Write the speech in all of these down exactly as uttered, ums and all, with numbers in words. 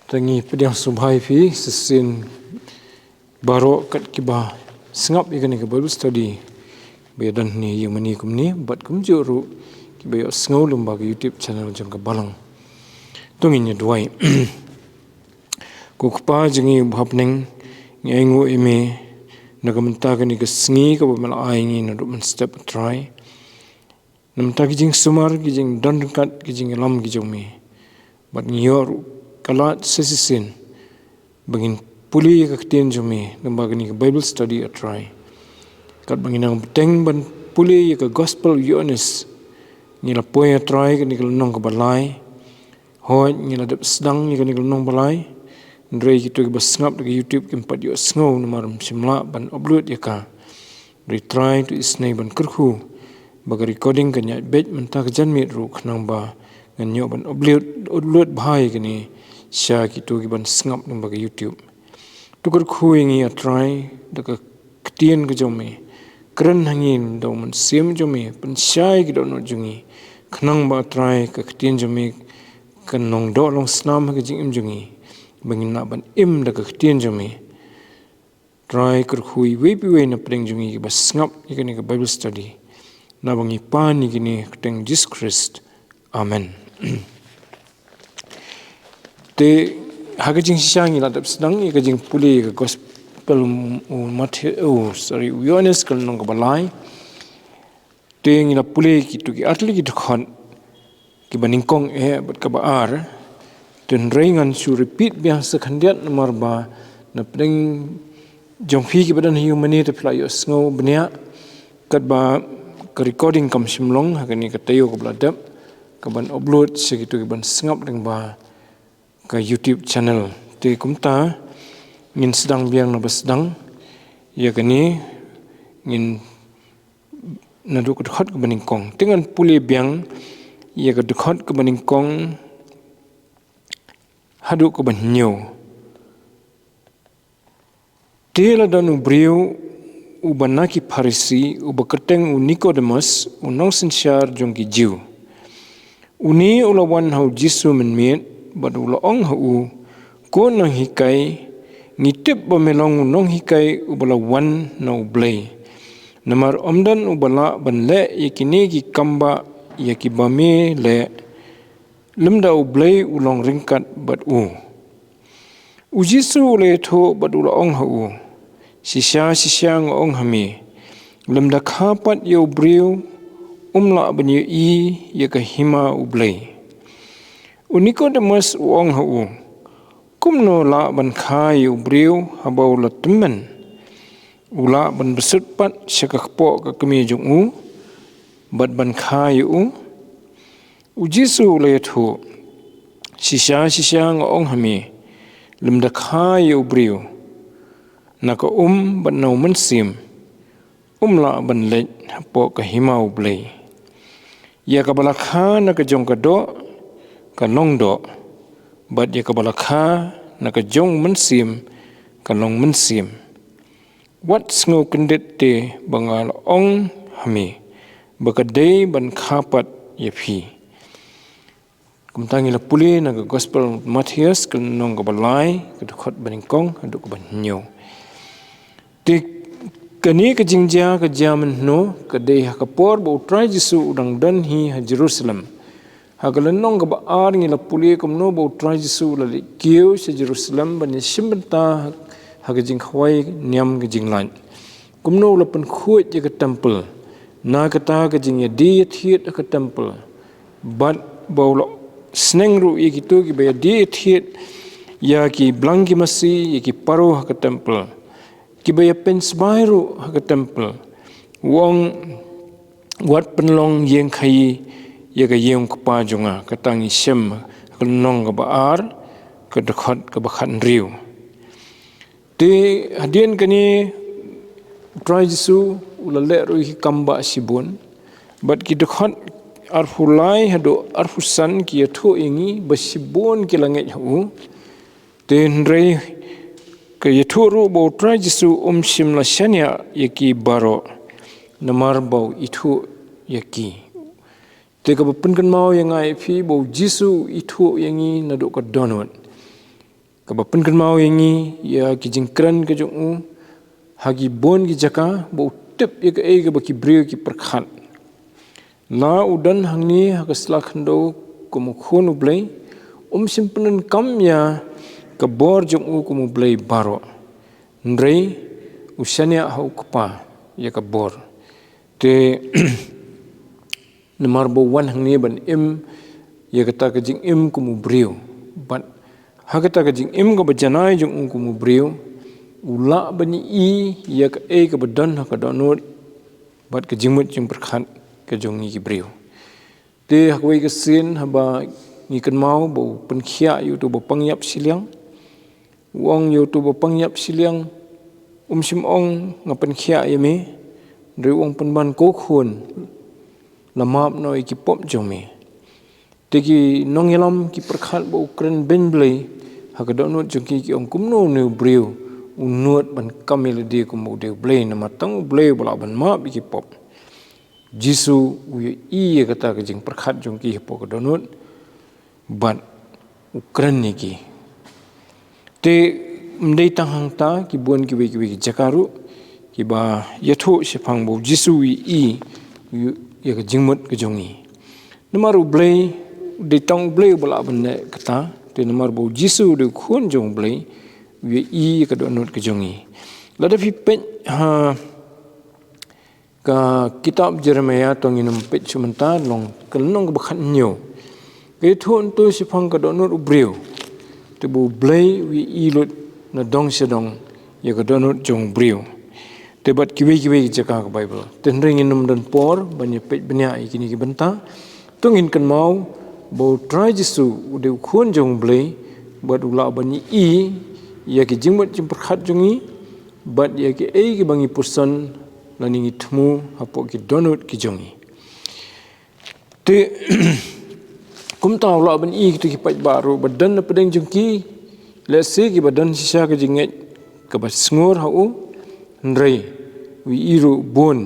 Te ngi pdiang sngewbha ïa phi shisien baroh kat kiba sngap ïa kane ka Bible study ba ïadon hangne ïa mani kumne bad kumjuh ruh kiba ïohsngew lyngba ka YouTube channel jong ka Balang. To ngin ïa duwai. Ko Kpa jong ngi uba ha bneng, ngi ainguh ïa me na ka bynta kane ka sngi kaba me la ai ngi naduh mynstep, A Trai. Na ka bynta ki jingsumar, ki jingdon ryngkat, ki jingïalam ki jong me. Bad ngi ïoh ruh ka lad sa shisien ba ngin pule ïa ka ktien jong me lyngba kane ka Bible study, A Trai. Katba ngi nang bteng ban pule ïa ka Gospel u Ïoannis, ngi la poi, A Trai, kane ka lynnong kaba lai. Hooid, ngi la dep sdang ïa kane ka lynnong ba lai, hynrei kito kiba sngap da ka YouTube kim pat ïohsngew namar ym shym lah ban upload ïa ka. Hynrei Trai, to isynei ban kyrkhu ba ka recording kan ïaid beit mynta ka janmiet ruh khnang ba ngan ïoh ban upload, upload bha ïa kane sha kito kiban sngap lyngba ka YouTube. To kyrkhu ïa ngi, A Trai, da ka ktien ka jong me. Kren ha ngi da u Mynsiem jong me, pynshai ïa ki dohnud jong ngi, khnang ba, A Trai, ka ktien jong me kan long doh long snam ha ka jingim jong ngi, ba ngin lah ban im da ka ktien jong me. Trai, kyrkhu iwei pa iwei na pdeng jong ngi kiba sngap ïa kane ka Bible study, naba ngi pan ïa kane ha ka kyrteng Jisu Khrist. Amen. Te ha ka jingshisha ngi la dep sdang ïa ka jingpule ïa ka Gospel u Mathaïos, u, sorry, u Ïoannis ka lynnong kaba lai. Te ngi la pule kito ki artylli ki dkhot, kiba nyngkong eh bad kaba ar. Te hynrei ngan shu repeat biang sa khyndiat namar ba na pdeng jong phi kiba don ha ïing mane te phi la ïohsngew bniah, katba ka recording kam shym long ha kane ka taïew kaba la dep kaban upload sha kito kiban sngap lyngba ka YouTube channel. Te kumta ngin sdang biang naba sdang ïa kane, ngin naduh ka dkhot kaba nyngkong. Te ngan pule biang ïa ka dkhot kaba nyngkong haduh kaba hynñiew. Te la don u briew uba na ki Pharisi, uba kyrteng u Nikodemos, u nongsynshar jong ki Jiw. Une u la wan ha u Jisu mynmiet bad u la ong ha u, Ko Nonghikai, ngi tip ba me long u nonghikai uba la wan na U Blei. Namar ym don uba lah ban leh ïa kine ki kambah ïa kiba me leh, lymda U Blei u long ryngkat bad u. U Jisu u la ïathuh bad u la ong ha u, Shisha, shisha nga ong ha me, lymda kha pat ïa u briew, um lah ban ïohi ïa ka hima U Blei. U Nikodemos u ong ha u, Kumno lah ban kha ïa u briew haba u la tymmen? U lah ban bsut pat sha ka kpoh ka kmie jong u bad ban kha ïa u? U Jisu u la ïathuh, Shisha, shisha nga ong ha me, lymda kha ïa u briew na ka um bad na u mynsiem, um lah ban leit hapoh ka hima U Blei. Ïa kaba la kha na ka jong ka doh, ka long doh, bad ïa kaba la kha na ka jong u mynsiem, ka long mynsiem. Wat sngew kyndit te ba nga la ong ha me ba ka dei ban kha pat ïa phi. Kumta ngi la pule na ka Gospel Mathaios, ka lynnong kaba lai, ka dkhot ba nyngkong haduh kaba hynñiew. Te kane ka jingjia ka jia mynno? Ka dei ha ka por ba U Trai Jisu u dang don hi ha Jerusalem. Ha ka lynnong kaba ar ngi la pule kumno ba U Trai Jisu u la leit kiew sha Jerusalem ban ïashim bynta ha ka jingkhawai niam ka jinglait. Kumno u la pynkhuid ïa ka templ, na kata ka jingïadie ïathied ha ka templ. Bad ba u la sneng ruh ïa kito kiba ïadie ïathied ïa ki blang ki masi, ïa ki paro ha ka templ, kiba ïa pynsbai ruh ha ka templ. U ong, wat pynlong ïing khaïi ïa ka ïing u Kpa jong nga. Kata ngi shem ha ka lynnong kaba ar, ka dkhot kaba khathynriew. Te hadien kane U Trai Jisu u la leh ruh ïa ki kambah shibun. Bad ki dkhot arphew lai haduh arphew san ki ïathuh ïa ngi ba shibun ki la ngeit ha u. Te hynrei ka ïathuh ruh ba U Trai Jisu um shym la shaniah ïa ki baroh namar ba u ithuh ïa ki. Te kaba pynkynmaw ïa nga ïa phi ba U Jisu u ithuh ïa ngi naduh ka dohnud. kaba pynkynmaw ïa ngi ïa ki jingkren ka jong u ha ki bun ki jaka, ba u tip ïa kaei kaba ki briew ki pyrkhat. La u don hangne ha ka sla khyndew kum u khun u Blei, um shym pyndonkam ïa ka bor jong u kum u Blei baroh. Hynrei u shaniah ha u Kpa ïa ka bor. Te namar ba u wan hangne ban im ïa kata ka jingim kum u briew. Bad ha kata ka jingim kaba janai jong u kum u briew, u lah ban ïohi ïa kaei kaba don ha ka dohnud bad ka jingmut jingpyrkhat ka jong ngi ki briew. Te ha kawei ka sien haba ngi kynmaw ba u pynkhiah ïa uto ba pang ïap shiliang, u ong ïa uto ba pang ïap shiliang, um shym ong nga pynkhiah ïa me, hynrei u ong pynban ko khun, la map noh ïa ki pop jong me. Te ki nongïalam ki pyrkhat ba u kren beiñ Blei ha ka dohnud jong ki, ki ong kumno une u briew u nud ban kam ïa lade kum u dei u Blei, namar tang u Blei uba lah ban map ïa ki pop. Jisu u ïohi ïa kata ka jingpyrkhat jong ki hapoh ka dohnud bad u kren ïa ki. Te ym dei tang hangta, ki bun kiwei kiwei ki jaka ruh kiba ïathuh shaphang ba u Jisu u ïohi ïa ka jingmut ka jong ngi. Namar u Blei u dei tang u Blei uba lah ban leh kata, te namar ba u Jisu u dei u khun jong u Blei, u ïohi ïa ka dohnud ka jong ngi. Lada phi peit ha ka kitab Jeremiah, to ngin ym peit shuh mynta, long ka lynnong kaba khathynñiew. Ka ïathuh hangto shaphang ka dohnud u briew. Te ba u Blei u ïohi lut na dong sha dong ïa ka dohnud jong u briew. Te bad kiwei kiwei ki jaka ka Baibl. Te hynrei ngin ym don por ban ïa peit bniah ïa kine ki bynta. To ngin kynmaw ba u Trai Jisu u dei u khun jong u Blei, bad u lah ban ïohi ïa ki jingmut jingpyrkhat jong ngi, bad ïa kiei kiba ngi puson lane ngi thmu hapoh ki dohnud ki jong ngi. Te kumta u lah ban ïohi kito ki paidbah ruh ba don na pdeng jong ki, lehse kiba don shisha ka jingngeit kaba sngur ha u, hynrei u ïohi ruh bun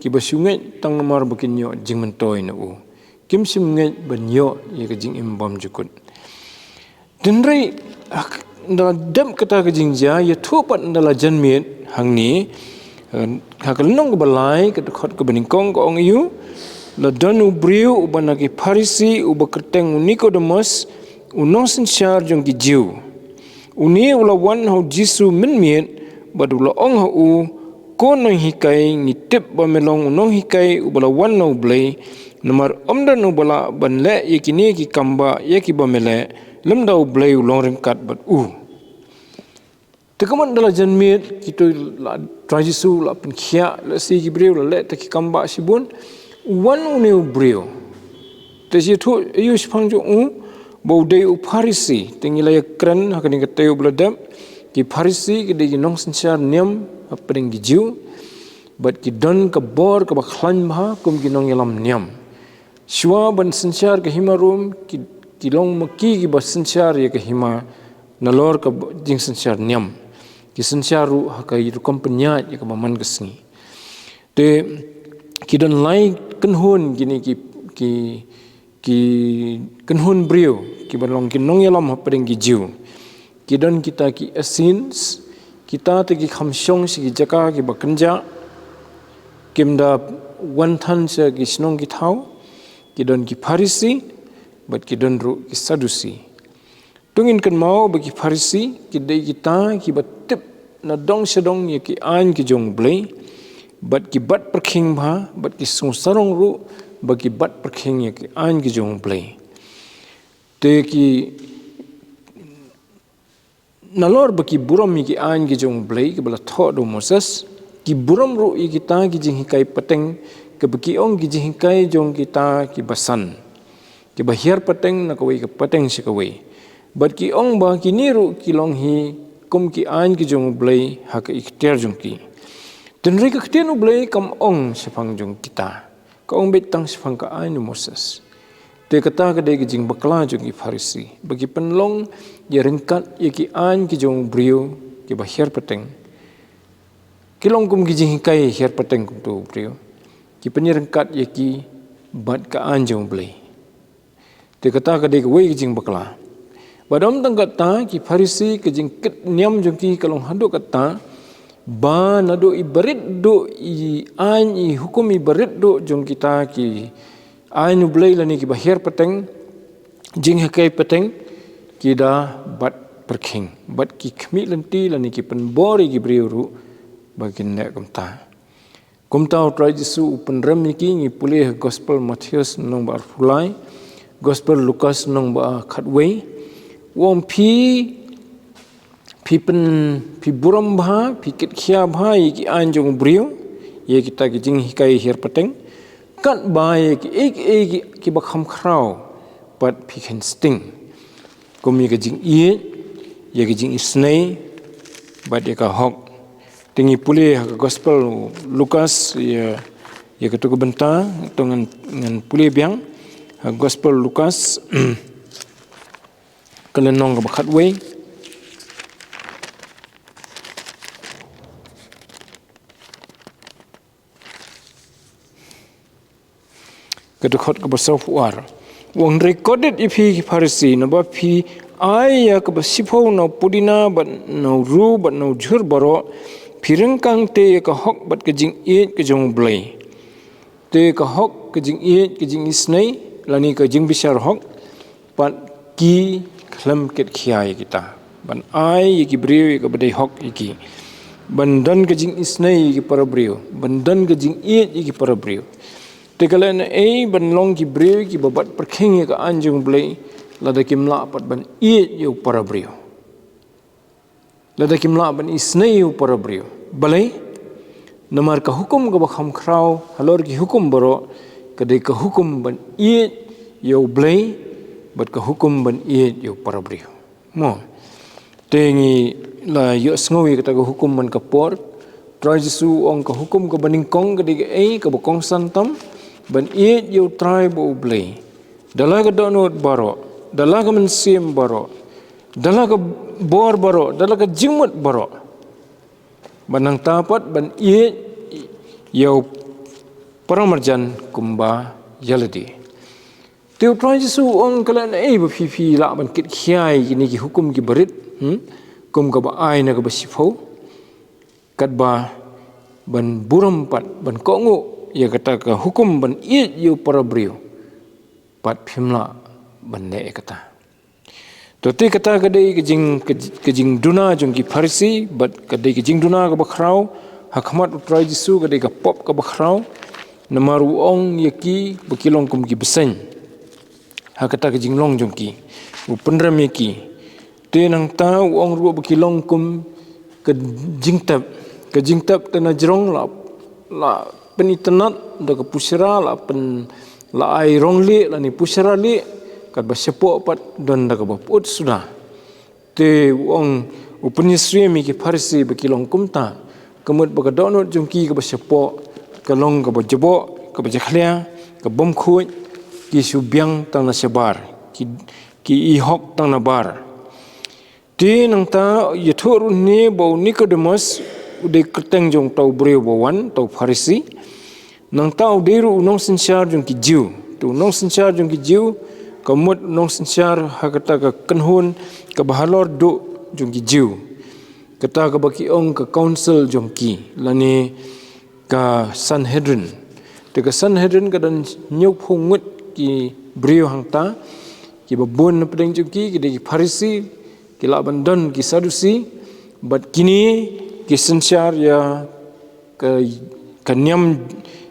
kiba shu ngeit tang namar ba kin ïoh jingmyntoi na u. Kim shym ngeit ban ïoh ïa ka jingim bymjukut. Hynrei ha ka, ynda la dep kata ka jingjia, ïathuh pat ynda la jan miet hangne, eh, ha ka lynnong kaba lai, ka dkhot kaba nyngkong ka ong aïu, la don u briew uba na ki Pharisi, uba kyrteng u Nikodemos, u nongsynshar jong ki Jiw. Une u la wan ha u Jisu mynmiet, bad u la ong ha u, Ko nonghikai, ngi tip ba me long u nonghikai uba la wan na u Blei, namar ym don uba lah ban leh ïa kine ki kambah ïa kiba me leh, lymda u Blei u long ryngkat bad u. Te kumta ynda la jan miet, kito la, Trai Jisu la pynkhiah, lehse ki briew, la leh ta ki kambah shibun, u wan une u briew. Te shi ïathuh aïu shaphang jong u, ba u dei u Pharisi, te ngi la ïakren ha kane ka taïew ba la dep, ki Pharisi ki dei ki nongsynshar niam hapdeng ki Jiw, bad ki don ka bor kaba khlaiñ bha kum ki nongïalam niam. Shuwa ban synshar ka hima Rom, ki, ki long ma ki kiba synshar ïa ka hima nalor ka ba, jingsynshar niam. Ki synshar ruh ha ka rukom pynïaid ïa kaba man ka sngi. Te ki don lai kynhun kine ki, ki, ki kynhun briew kiba long ki nongïalam hapdeng ki Jiw. Ki don kita ki Essenes, kita te ki kham shong sha ki jaka kiba kynjah, kim da wan than sha ki shnong ki thaw. Ki don ki Pharisi, bad ki don ruh ki Sadusi. To ngin kynmaw ba ki Pharisi ki dei kita kiba tip na dong sha dong ïa ki aiñ ki jong u Blei, bad ki bat pyrkhing bha, bad ki sngewsarong ruh ba ki bat pyrkhing ïa ki aiñ ki jong u Blei. Te ki, nalor ba ki burom ïa ki aiñ ki jong u Blei kiba la thoh da u Moses, ki burom ruh ïa kita ki jinghikai pateng, kaba ki ong ki jinghikai jong kita kiba san, kiba hiar pateng na kawei ka pateng sha kawei. Bad ki ong ba kine ruh ki long hi kum ki aiñ ki jong u Blei ha ka iktiar jong ki. Hynrei ka ktien u Blei kam ong shaphang jong kita. Ka ong beit tang shaphang ka aiñ u Moses. Te kata ka dei ka jingbakla jong ki Pharisi, ba ki pynlong ïa ryngkat ïa ki aiñ ki jong u briew kiba hiar pateng. Ki long kum ki jinghikai hiar pateng kumto u briew. Ki pynïaryngkat ïa ki bad ka aiñ jong u Blei. Te kata ka dei kawei ka jingbakla. Bad ym tang kata, ki Pharisi, ka jingkit niam jong ki ka long haduh kata, ba naduh i barit duh i aiñ i hukum i barit duh jong kita ki aiñ U Blei lane ki ba hiar pateng, jinghikai pateng, ki da bat pyrkhing, bad ki khmih lynti lane ki pynbor ïa ki briew ruh ba kin leh kumta. Kumta U Trai Jisu u pynrem ïa ki, ngi pule ha Gospel Mathaios lynnong ba arphew lai, Gospel Lukas lynnong ba khatwei. U ong phi, phi pyn, phi burom bha, phi kit khia bha ïa ki aiñ jong u briew, ïa kita ki jinghikai hiar pateng, katba ïa kiei kiei ki, ki ba kham khraw pat phi khein sting, kum ïa ka jingïeit, ïa ka jingisynei, bad ïa ka hok. Te ngi pule ha ka Gospel Lukas, ïa, ïa katu ka bynta, to ngan, ngan pule biang ha Gospel Lukas, ka lynnong ka ba khatwei. Ka dkhot ka ba sawphew ar. U ong, hynrei kordit ïa phi ki Pharisi, naba phi ai ïa ka ba shiphew na u pudina bad na u riew bad na u jhur baroh, phi ryngkang te ïa ka hok bad ka jingïeit ka jong U Blei. Te ka hok, ka jingïeit, ka jingisynei, lane ka jingbishar hok, pat ki khlem kit khia ïa kita. Ban ai ïa ki briew ïa ka ba dei hok ïa ki. Ban don ka jingisynei ïa ki para briew. Ban don ka jingïeit ïa ki para briew. Te ka leh na ei ban long ki briew ki ba bat pyrkhing ïa ka aiñ jong U Blei, lada kim lah pat ban ïeit ïa u para briew. Lada kim lah ban isynei ïa u para briew. Balei? Namar ka hukum ka ba kham khraw halor ki hukum baroh, ka dei ka hukum ban ïeit ïa U Blei, bad ka hukum ban ïeit ïa u para briew. Mo. Te ngi la ïohsngew ïa kata ka hukum man ka por. Trai Jisu u ong ka hukum ka ba nyngkong ka dei kaei, ka ba kongsan tam, ban ïeit ïa U Trai bad U Blei da la ka dohnud baroh, da la ka mynsiem baroh, da la ka bor baroh, da la ka jingmut baroh. Bad nangta pat ban ïeit ïa u para marjan kumba ïa lade. Te U Trai Jisu u ong, ka leh na ei ba phi, phi lah ban kit khia ïa kine ki hukum ki barit, hmm? Kum ka ba ai na ka ba shiphew. Katba ban burom pat, ban kohnguh ïa kata ka hukum ban ïeit ïa u para briew, pat phim lah ban leh ïa kata. To te kata ka dei ka jing, ka, ka jingduna jong ki Pharisi, bad ka dei ka jingduna ka ba khraw ha khmat U Trai Jisu, ka dei ka pop ka ba khraw. Namar u ong ïa ki ba ki long kum ki bseiñ ha kata ka jinglong jong ki. U pynrem ïa ki. Te nangta u ong ruh ba ki long kum ka jingtep. Ka jingtep te na jrong la, la pynitynnad da ka pushra, la pyn, la ai rong lieh lane pushra lieh, katba shapoh pat don da kaba pyut suda. Te u ong, u pynïasyriem ïa ki Pharisi ba ki long kumta. Ka mut ba ka dohnud jong ki ka ba shapoh ka long ka ba jaboh, ka ba jakhlia, ka bym khuid, ki shu biang tang na shabar, ki, ki ihok tang na bar. Te nangta ïathuh ruh ne ba u Nikodemos, u dei kyrteng jong uta u briew ba wan, uta u Pharisi. Nangta u dei ruh u nongsynshar jong ki Jiw. Te u nongsynshar jong ki Jiw, ka mut u nongsynshar ha kata ka kynhun ka ba halor duh jong ki Jiw. Kata ka ba ki ong ka council jong ki, lane ka Sanhedrin. Te ka Sanhedrin ka don hynñiewphew ngut ki briew hangta, ki ba bun na pdeng jong ki, ki dei ki Pharisi, ki lah ban don ki Sadusi, bad kine ki synshar ïa ka, ka niam,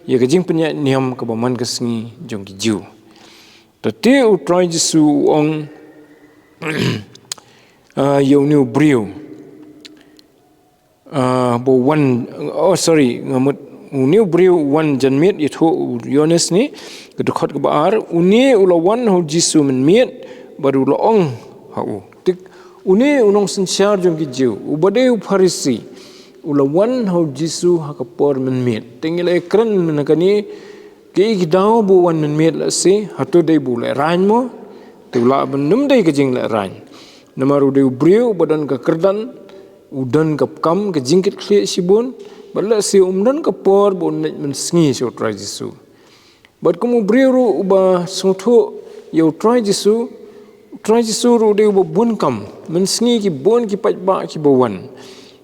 ïa ka jingpynïaid niam ka ba man ka sngi jong ki Jiw. Te te u Trai Jisu u ong, ah, ïa une u briew, ah, ba wan, oh, sorry, nga mut, une u briew u wan janmiet, ïathuh u Ïoannis ne, ka dkhot ka ba ar, une u la wan ha u Jisu mynmiet, bad u la ong ha u. Te une u nongsynshar jong ki Jiw, u ba dei u Pharisi, u la wan ha u Jisu ha ka por mynmiet. Te ngi la ïakren mynne kane, kaei ka daw ba u wan mynmiet lehse, hato dei ba u lehraiñ mo, te u lah ban ym dei ka jinglehraiñ. Namar u dei u briew ba don ka kyrdan, u don ka kam ka jingkitkhlieh shibun, bad lehse um don ka por ba un leit mynsngi sha u Trai Jisu. Bad kum u briew ruh u ba sngewthuh ïa u Trai Jisu, u Trai Jisu ruh u dei uba bun kam, mynsngi ki bun ki paidbah kiba wan.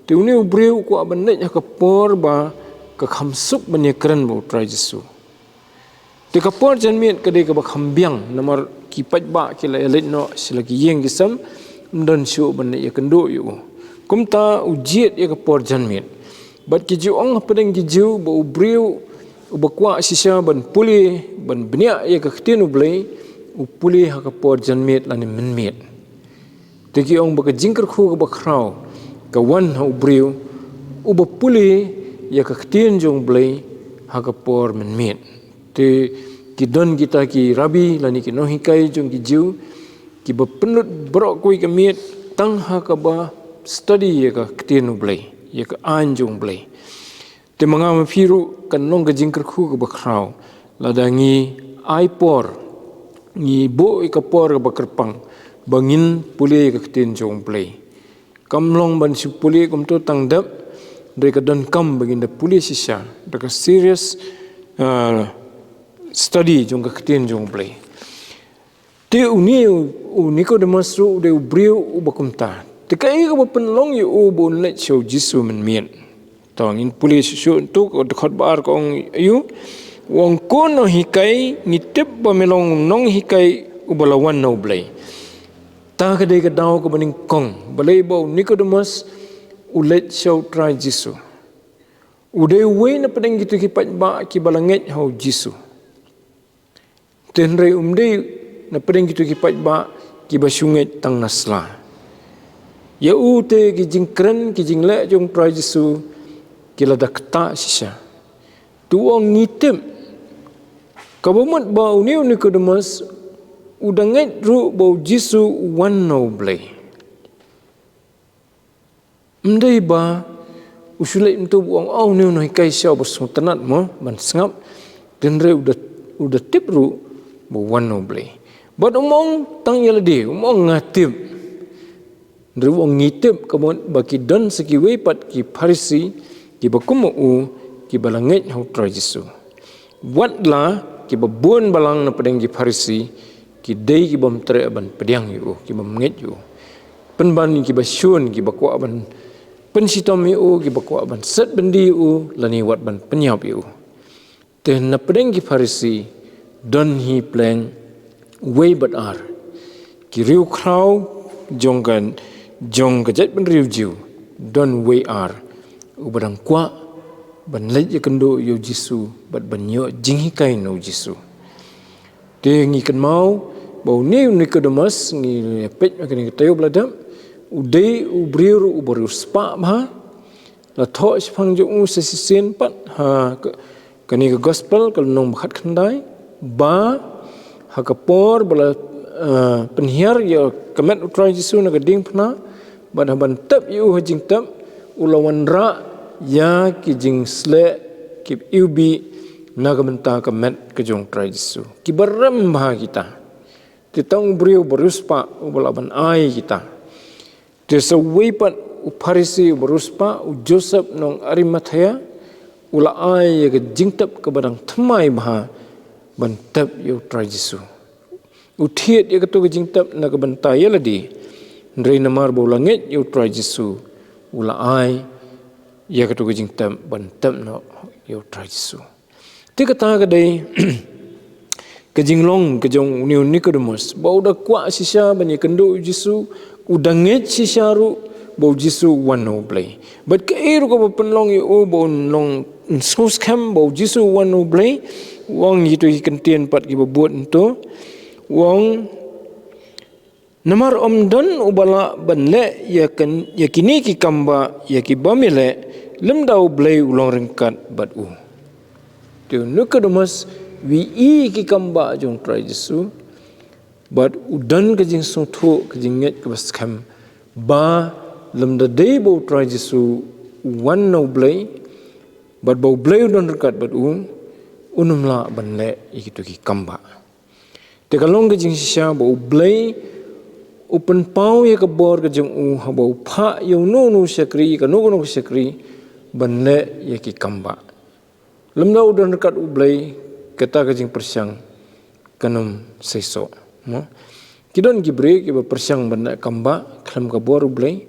Te une u briew u kwah ban leit ha ka por ba ka kham suk ban ïakren bad u Trai Jisu. Te ka por janmiet ka dei kaba kham biang, namar ki paidbah ki la ïaleit noh sha la ki ïing ki sem, ym don shuh ban leit ïakynduh ïa u. Kumta u jied ïa ka por janmiet. Bad ki ju ong hapdeng ki Jiw ba u briew uba kwah shisha ban pule, ban bniah ïa ka ktien U Blei, u pule ha ka por janmiet lane mynmiet. Te ki ong ba ka jingkyrkhu kaba khraw ka wan ha u briew uba pule ïa ka ktien jong U Blei ha ka por mynmiet. Te ki don kita ki rabbi lane ki nonghikai jong ki Jiw kiba pynlut baroh kawei ka miet tang ha kaba study ïa ka ktien U Blei, ïa ka aiñ jong U Blei. Te ma nga ma phi ruh kan long ka jingkyrkhu kaba khraw lada ngi ai por, ngi buh ïa ka por kaba kyrpang ba ngin pule ïa ka ktien jong U Blei. Kam long ban shu pule kumto tang dep, hynrei ka donkam ba ngin da pule shisha da ka serious, ah, study jong ka ktien jong U Blei. Te une u, u Nikodemos ruh u dei u briew uba kumta. Te kaei kaba pynlong ïa u ba un leit sha u Jisu mynmiet? To ngin pule shuh shuh, to ka dkhot ba ar ka ong ïa u, u ong, "Ko nonghikai, ngi tip ba me long nonghikai uba la wan na U Blei." Ta ka dei ka daw kaba nyngkong balei ba u Nikodemos u leit sha u Trai Jisu. U dei uwei na pdeng kito ki paidbah kiba la ngeit ha u Jisu. Te hynrei um dei na pdeng kito ki paidbah kiba shu ngeit tang na sla. Ïa u te ki jingkren, ki jingleh jong u Trai Jisu ki la da ktah shisha. Te u ong, "Ngi tip." Kaba mut ba une u Nikodemos u da ngeit ruh ba u Jisu u wan na U Blei. Ym dei ba u shu leit mynta u ong, "Oh, une u nonghikai shisha uba sngewtynnat mo ban sngap." Te hynrei u da, u da tip ruh ba u wan na U Blei. Bad um ong tang ïa lade, um ong, "Nga tip." Hynrei u ong, "Ngi tip," ka mut ba ki don sa kiwei pat ki Pharisi kiba kum u, kiba la ngeit ha u Trai Jisu. Wat la kiba bun balang na pdeng ki Pharisi ki dei ki bym treh ban pdiang ïa u, ki bym ngeit ïa u. Pynban kiba shun, kiba kwah ban pynshitom ïa u, kiba kwah ban set byndi ïa u, lane wat ban pynïap ïa u. Te na pdeng ki Pharisi don hi pleng wei bad ar. Ki riewkhraw jong ka, jong ka jaitbynriew Jiw don wei ar. Uba dang kwah ban leit ïakynduh ïa u Jisu bad ban ïoh jinghikai na u Jisu. Te ngi kynmaw ba une u Nikodemos, ngi peit ha kane ka taïew ba la dep, u dei u briew ruh uba riewspah bha, la thoh shaphang jong u sa shisien pat ha ka, kane ka Gospel ka lynnong ba khatkhyndai, ba ha ka por ba la, eh, pynhiar ïa ka met u Trai Jisu na ka diengphna, bad haba tep ïa u ha jingtep, u la wanrah ïa ki jingsleh kiba iwbih na ka bynta ka met ka jong u Trai Jisu. Kiba rem bha kita. Te tang u briew ba riewspah uba lah ban ai kita. Te sa uwei pat u Pharisi uba riewspah, u Joseph nong Arimathea, u la ai ïa ka jingtep kaba dang thymmai bha ban tep ïa u Trai Jisu. U thied ïa kato ka jingtep na ka bynta ïa lade. Hynrei namar ba u la ngeit ïa u Trai Jisu, u la ai ïa kato ka jingtep ban tep noh ïa u Trai Jisu. Te kata ka dei ka jinglong ka jong une u Nikodemos, ba u da kwah shisha ban ïakynduh ïa u Jisu, u da ngeit shisha ruh ba u Jisu u wan na U Blei. Bad kaei ruh kaba pynlong ïa u ba un long, un sngewskhem ba u Jisu u wan na U Blei, u ong ïa kito ki kyntien pat kiba bud hangto, u ong, "Namar ym don uba lah ban leh ïa kan, ïa kine ki kam ba, ïa kiba me leh, lymda U Blei u long ryngkat bad u." Te u Nikodemos u ïohi ki kam ba jong u Trai Jisu, bad u don ka jingsngewthuh, ka jingngeit kaba skhem, ba lymda dei ba u Trai Jisu u wan na U Blei, bad ba U Blei u don ryngkat bad u, un ym lah ban leh ïa kito ki kam ba. Te ka long ka jingshisha ba U Blei u pynpaw ïa ka bor ka jong u haba u phah ïa uno uno u shakri, kano kano ka shakri, ban leh ïa ki kam ba. Lymda u don ryngkat U Blei, kata ka jingpyrshang kan ym seisoh. Mo? Ki don ki briew kiba pyrshang ban leh kam ba khlem ka bor U Blei,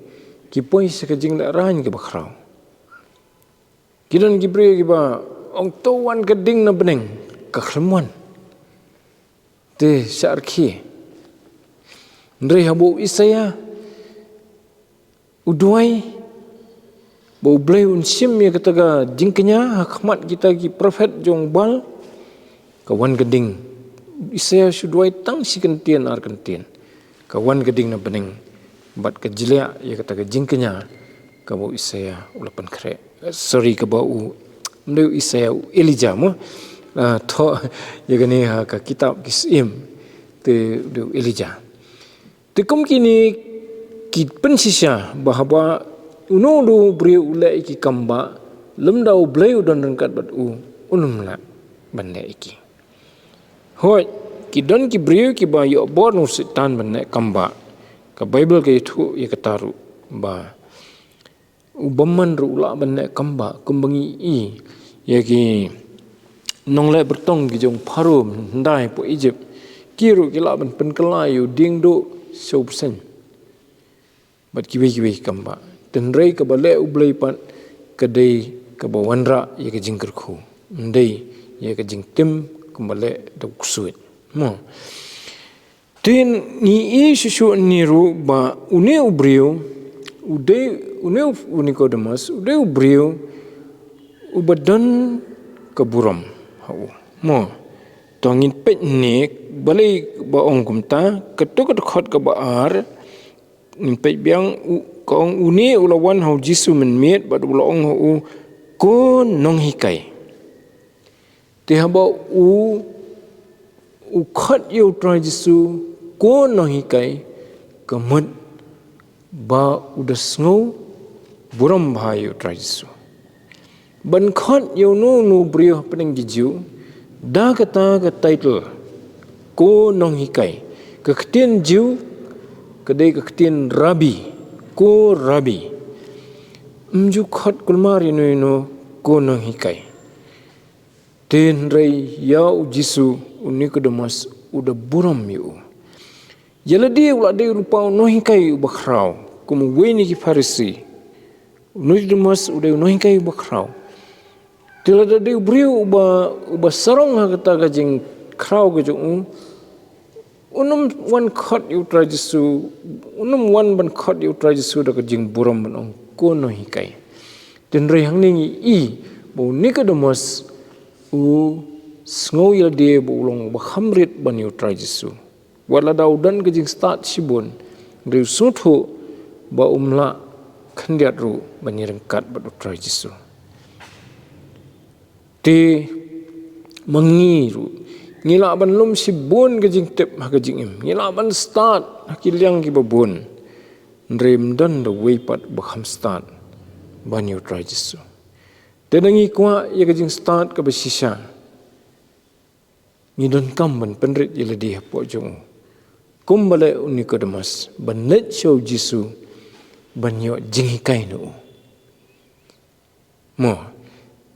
ki poi sha ka jingleh rain kaba khraw. Ki don ki briew kiba ong to wan ka ding na bneng, ka khlem wan. Te sha rkhie. Hynrei haba u Isaïah u duwai ba U Blei un shim ïa kata ka jingkñia ha khmat kita ki prophet jong Baal, ka wan ka ding. Isaïah shu duwai tang shi kyntien ar kyntien, ka wan ka ding na bneng bad ka jliah ïa kata ka jingkñia kaba u Isaïah u la pynkhreh. Sorry, kaba u, ym dei u Isaïah, u Elijah mo. Ah, thoh ïa kane ha ka kitab Ki Syiem, te u dei u Elijah. Te kum kine ki pynshisha ba haba uno uno u briew u leh ïa ki kam ba lymda U Blei u don ryngkat bad u, un ym lah ban leh ïa ki. Hooid, ki don ki briew kiba ïoh bor na u Soitan ban leh kam ba. Ka Baibl ka ïathuh ïa kata ruh ba u bymman ruh u lah ban leh kam ba, kumba ngi i ïa ki nongleh byrtong ki jong Pharaoh, hyndai hapoh Egypt, ki ruh ki lah ban pynkylla ïa u dieng duh sha u bseiñ bad kiwei kiwei ki kam ba. Hynrei kaba leh U Blei pat ka dei kaba wanrah ïa ka jingkyrkhu, ym dei ïa ka jingtim kumba leh da u ksuid mo. Te ngi i shuh shuh hangne ruh ba une u briew u dei, une u Nikodemus u dei u briew uba don ka burom ha u mo. To ngin peit hangne, balei ba ong kumta? Kato ka dkhot kaba ar, ngin peit biang, u, ka ong, une u la wan ha u Jisu mynmiet bad u la ong ha u, ko nonghikai. Te haba u, u khot ïa u Trai Jisu ko nonghikai, ka mut ba u da sngew burom bha ïa u Trai Jisu. Ban khot ïa uno uno u briew hapdeng ki Jiw da kata ka title, ko nonghikai. Ka ktien Jiw ka dei ka ktien Rabbi, ko Rabbi. Ym ju khot kulmar ïano ïano ko nonghikai. Te hynrei ïa u Jisu, u Nikodemus u da burom ïa u. Ïa lade u la dei u lypa u nonghikai uba khraw kum uwei na ki Pharisi. U Nikodemus u dei u nonghikai uba khraw. Te lada dei u briew uba, uba sarong ha kata ka jingkhraw ka jong u, un ym wan khot ïa u Trai Jisu, un ym wan ban khot ïa u Trai Jisu da ka jingburom ban ong, ko nonghikai. Te hynrei hangne ngi i ba u Nikodemus u sngew ïa lade ba u long uba kham rit ban ïa u Trai Jisu. Wat lada u don ka jingstad shibun, hynrei u sngewthuh ba um lah khyndiat ruh ban ïaryngkat bad u Trai Jisu. Te ma ngi ruh ngi lah ban lum shibun ka jingtip ha ka jingim, ngi lah ban stad ha ki liang kiba bun, hynrei ym don da uwei pat ba kham stad ban ïa u Trai Jisu. Te da ngi kwah ïa ka jingstad kaba shisha, ngi donkam ban pynrit ïa lade hapoh jong u, kumba leh u Nikodemus, ban leit sha u Jisu ban ïoh jinghikai na u. Mo,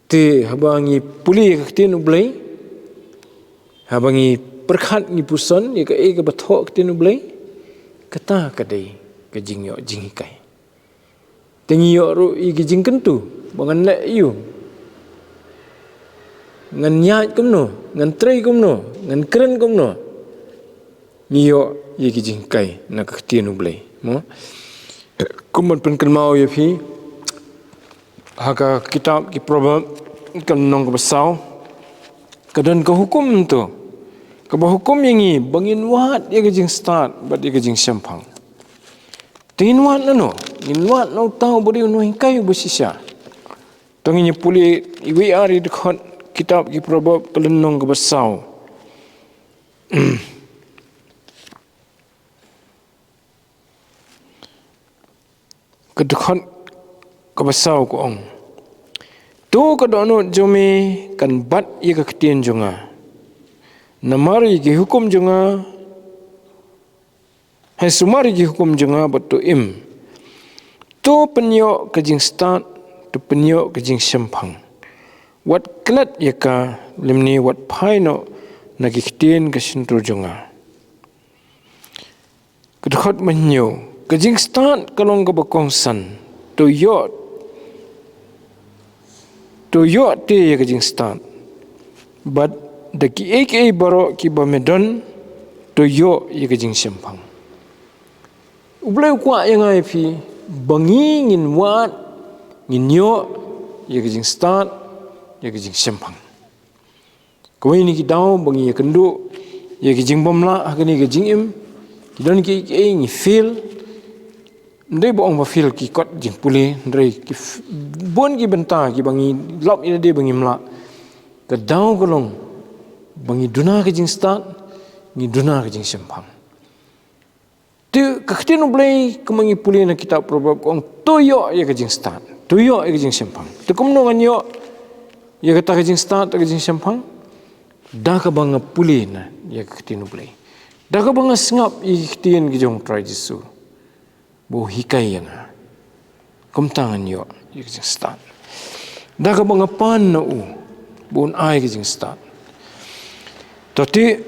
te haba ngi pule ïa ka ktien U Blei, haba ngi pyrkhat, ngi puson ïa kaei kaba thoh ka ktien U Blei, kata ka dei ka jingïoh jinghikai. Te ngi ïoh ruh ïa ki jingkyntu ba ngan leh aïu, ngan ïaid kumno, ngan trei kumno, ngan kren kumno. Ngi ïoh ïa ki jinghikai na ka ktien U Blei, mo. Kum ban pynkynmaw ïa phi, ha ka kitab ki Proverb, ka lynnong kaba saw, ka don ka hukum to kaba hukum ïa ngi ba ngin wad ïa ka jingstad bad ïa ka jingshemphang. Te ngin wad na no? Ngin wad na uta uba dei u nonghikai uba shisha. To ngin ïa pule iwei ar i dkhot kitab ki Proverb ka lynnong kaba saw. Ka dkhot kaba saw ka ong, to ka dohnud jong me kan bat ïa ka ktien jong nga. Namar ïa ki hukum jong nga, hei sumar ïa ki hukum jong nga bad to im. To pynïoh ka jingstad, to pynïoh ka jingshemphang. Wat klet ïa ka, lymne wat phai noh na ki ktien ka shyntur jong nga. Khot mynñiew. Ka jingstad ka long kaba kongsan. To ïoh, to ïoh te ïa ka jingstad. Bad da kiei kiei baroh kiba me don, to ïoh ïa ka jingshemphang. U Blei u kwah ïa nga ïa phi ba ngi ngin wad, ngin ïoh ïa ka jingstad, ïa ka jingshemphang. Kawei na ki daw ba ngi ïakynduh ïa ki jingbymlah ha kane ka jingim, ki don kiei kiei ngi fail. Ym dei ba ong ba fail ki kot jingpule, hynrei ki f-, bun ki bynta kiba ngi lap ïa lade ba ngim lah. Ka daw ka long ba ngi duna ka jingstad, ngi duna ka jingshemphang. Te ka ktien U Blei kumba ngi pule na kitab Proverb ka ong, to ïoh ïa ka jingstad, to ïoh ïa ka jingshemphang. Te kumno ngan ïoh ïa kata ka jingstad, ka jingshemphang? Da kaba nga pule na ïa ka ktien U Blei, da kaba nga sngap ïa ka ktien ka jong U Trai Jisu ba u hikai ïa nga. Kumta ngan ïoh ïa ka jingstad. Da kaba nga pan na u ba un ai ka jingstad. To te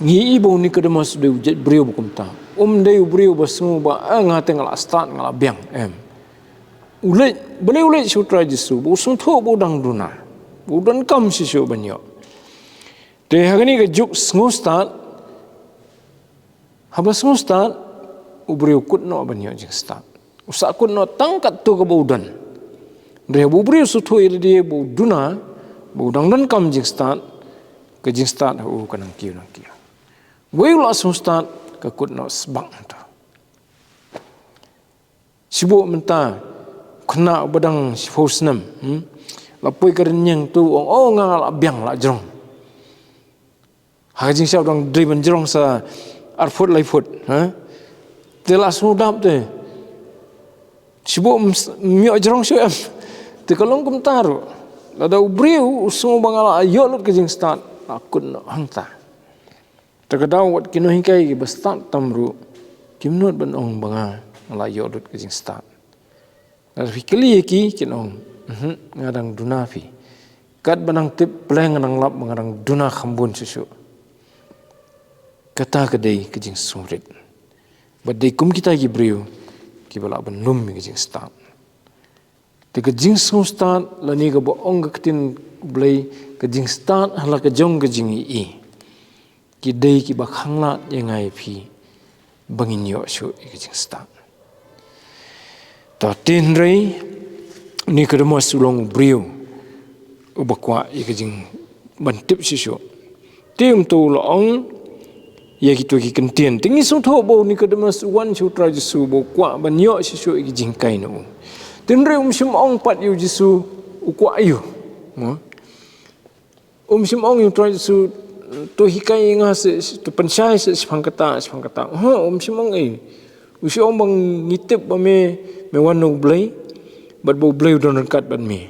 ngi i ba u Nikodemus u dei u jait briew ba kumta. Um dei u briew ba sngew ba, ah, nga te nga la stad, nga la biang, em. U leit, balei u leit sha U Trai Jisu? Ba u sngewthuh ba u dang duna, ba u donkam shisha ban ïoh. Te ha kane ka juk sngewstad, haba sngewstad, u briew u kut noh ban ïoh jingstad. U sah kut noh tang katto kaba u don. Hynrei haba u briew u sngewthuh ïa lade ba u duna, ba u dang donkam jingstad, ka jingstad ha u ka nang kiew nang kiew. Wei u la sngewstad, ka kut noh sbak hangto. Shu buh mynta u khynnah uba dang shiphew snem, hmm? La poi ka rynïeng, to u ong, oh, nga la biang, la jrong. Ha ka jingshisha u dang dei ban jrong sa ar phut lai phut, ha? Te la sngewdap te, shu buh ym s-, ym ïoh jrong shuh em. Te ka long kumta ruh. Lada u briew u sngew ba nga la ïoh lut ka jingstad, la kut noh hangta. Te ka daw wat ki nonghikai kiba stad tam ruh kim nud ban ong ba nga la ïoh lut ka jingstad. Lada phi kylli ïa ki, kin ong, mhm, nga dang duna phi. Katba nang tip, pleng nga dang lap ba nga dang duna kham bun shuh shuh. Kata ka dei ka jingsngewrit. Bad dei kum kita ki briew kiba lah ban lum ïa ka jingstad. Te ka jingsngewstad, lane kaba ong ka ktien U Blei, ka jingstad ha la ka jong ka jingïohi, ki dei kiba khanglad ïa nga ïa phi ba ngin ïoh shuh ïa ka jingstad. To te hynrei u Nikodemus u long u briew uba kwah ïa ka jing ban tip shisha. Te um to u la ong ïa kito ki kyntien. Te ngi sngewthuh ba u Nikodemus u wan sha u Trai Jisu ba u kwah ban ïoh shisha ïa ki jinghikai na u. Te hynrei um shym ong pat ïa u Jisu u kwah ïa u. Mo? Um shym ong ïa u Trai Jisu, to hikai ïa nga seh, to pynshai seh shaphang kata, shaphang kata. Ho, um shym ong ei. U shu ong ba ngi tip ba me, me wan na U Blei, bad ba U Blei u don ryngkat bad me.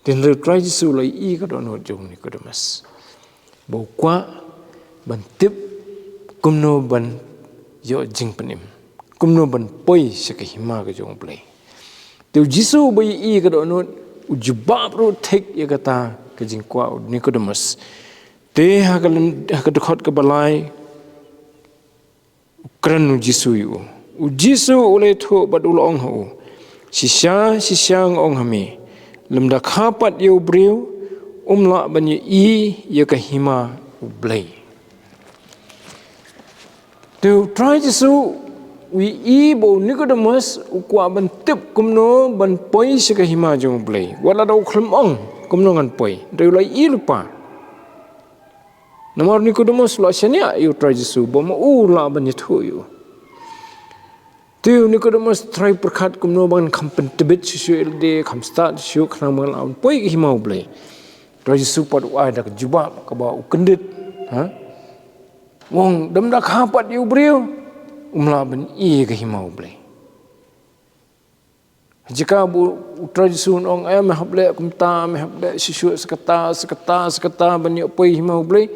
Te hynrei u Trai Jisu u la ïohi ïa ka dohnud jong u Nikodemus ba u kwah ban tip kumno ban ïoh jingpynim, kumno ban poi sha ka hima ka jong U Blei. Te u Jisu uba ïohi ïa ka dohnud, u jubab ruh thik ïa kata ka jingkwah u Nikodemus. Te ha ka lyn-, ha ka dkhot kaba lai, u kren u Jisu ïa u. U Jisu u la ïathuh bad u la ong ha u, shisha, shisha nga ong ha me, lymda kha pat ïa u briew, um lah ban ïohi ïa ka hima U Blei. Te u Trai Jisu u ïohi ba u Nikodemus u kwah ban tip kumno ban poi sha ka hima jong U Blei. Wat lada u khlem ong kumno ngan poi, hynrei u la ïohi lypa. Namar u Nikodemus u la shaniah ïa u Trai Jisu ba ma u u lah ban ïathuh ïa u. Te u Nikodemus u trai pyrkhat kumno ban kham pyntbit shisha ïa lade, kham stad shisha khnang ba ngan lah ban poi ka hima U Blei. U Trai Jisu pat u ai da ka jubab kaba u kyndit, ha? U ong, lymda kha pat ïa u briew, um lah ban ïohi ïa ka hima U Blei. Jaka ba u Trai Jisu un ong, eh, me hap leh kumta, me hap leh shisha sa kata, sa kata, sa kata, ban ïoh poi hima U Blei,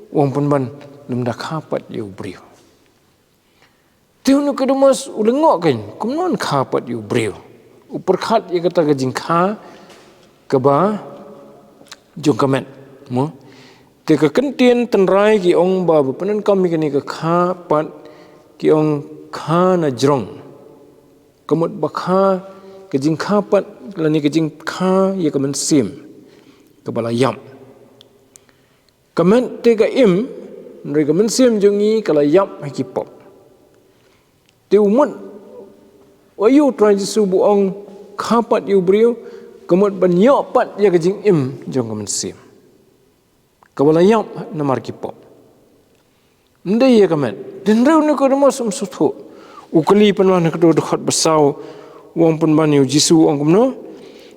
u ong pynban, lymda kha pat ïa u briew. Te u Nikodemus u lyngngoh kein, kumno un kha pat ïa u briew. U pyrkhat ïa kata ka jingkha kaba jong ka met, mo. Te ka kyntien tynrai ki ong ba, ba pyndonkam ïa kane ka kha pat ki ong kha na jrong. Ka mut ba kha, ka jingkha pat, lane ka jingkha ïa ka mynsiem kaba la ïap. Ka met te ka im, hynrei ka mynsiem jong ngi ka la ïap ha ki pop. Te u mut, aïu u Trai Jisu ba u ong kha pat ïa u briew, ka mut ban ïoh pat ïa ka jingim jong ka mynsiem kaba la ïap namar ki pop. Ym dei ïa ka met. Hynrei u Nikodemus um sngewthuh. U kylli pynban ha kato ka dkhot ba saw, u ong pynban ïa u Jisu, u ong kumno?